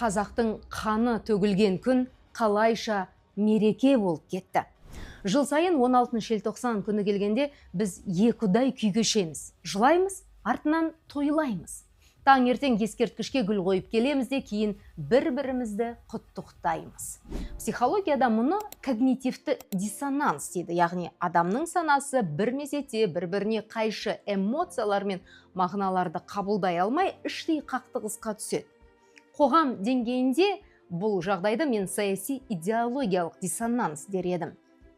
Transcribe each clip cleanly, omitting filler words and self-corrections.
Қазақтың қаны төгілген күн қалайша мереке болып кетті? Жыл сайын 16 желтоқсан күні келгенде біз екіұдай күй кешеміз. Жылаймыз, артынан тойлаймыз. Таңертең ескерткішке гүл қойып келеміз де, кейін бір-бірімізді құттықтаймыз. Психологияда мұны когнитивті диссонанс дейді, яғни адамның санасы бір мезетте бір-біріне қайшы эмоциялар мен мағыналарды қабылдай алмай, іштей қақтығысқа түседі. Қоғам деңгейінде бұл жағдайды мен саяси идеологиялық диссонанс дер едім.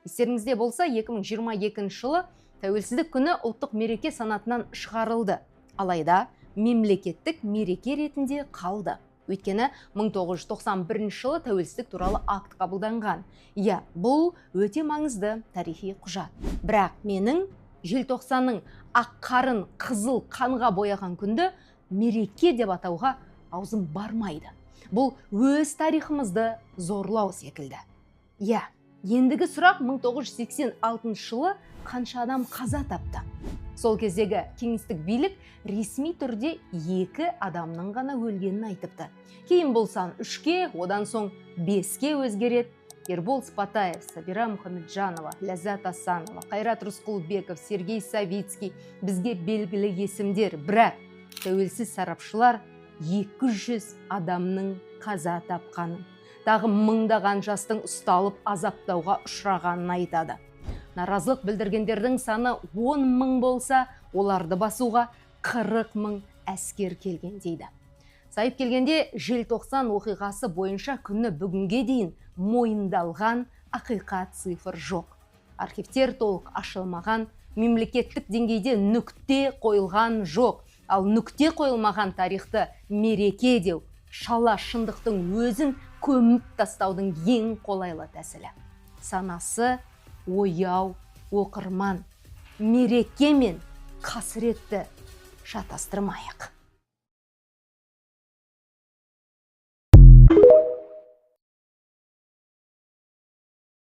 Естеріңізде болса, 2022 жылы Тәуелсіздік күні ұлттық мереке санатынан шығарылды. Алайда мемлекеттік мереке ретінде қалды. Өйткені 1991 жылы тәуелсіздік туралы акт қабылданған. Иә, бұл өте маңызды тарихи құжат. Бірақ менің желтоқсанның ақ қарын қызыл қанға бояған күнді мереке деп атауға аузым бармайды. Бұл өз тарихымызды зорлау секілді. Иә, ендігі сұрақ: 1986 жылы қанша адам қаза тапты? Сол кездегі кеңестік билік ресми түрде екі адамның ғана өлгенін айтыпты. Кейін бұл сан үшке, одан соң беске өзгереді. Ербол Сыпатаев, Сабира Мұхамеджанова, Ләззат Асанова, Қайрат Рысқұлбеков, Сергей Савицкий бізге белгілі есімдер. Бірақ тәуелсіз сарапшылар 200 адамның қаза тапқанын, тағы мыңдаған жастың ұсталып азаптауға ұшырағанын айтады. Наразылық білдіргендердің саны 10 мың болса, оларды басуға 40 мың әскер келген дейді. Сайып келгенде, желтоқсан оқиғасы бойынша күні бүгінге дейін мойындалған ақиқат цифр жоқ. Архивтер толық ашылмаған, мемлекеттік деңгейде нүкте қойылған жоқ. Ал нүкте қойылмаған тарихты мереке деу шала шындықтың өзін көміп тастаудың ең қолайлы тәсілі. Санасы ояу оқырман, мереке мен қасіретті шатастырмайық.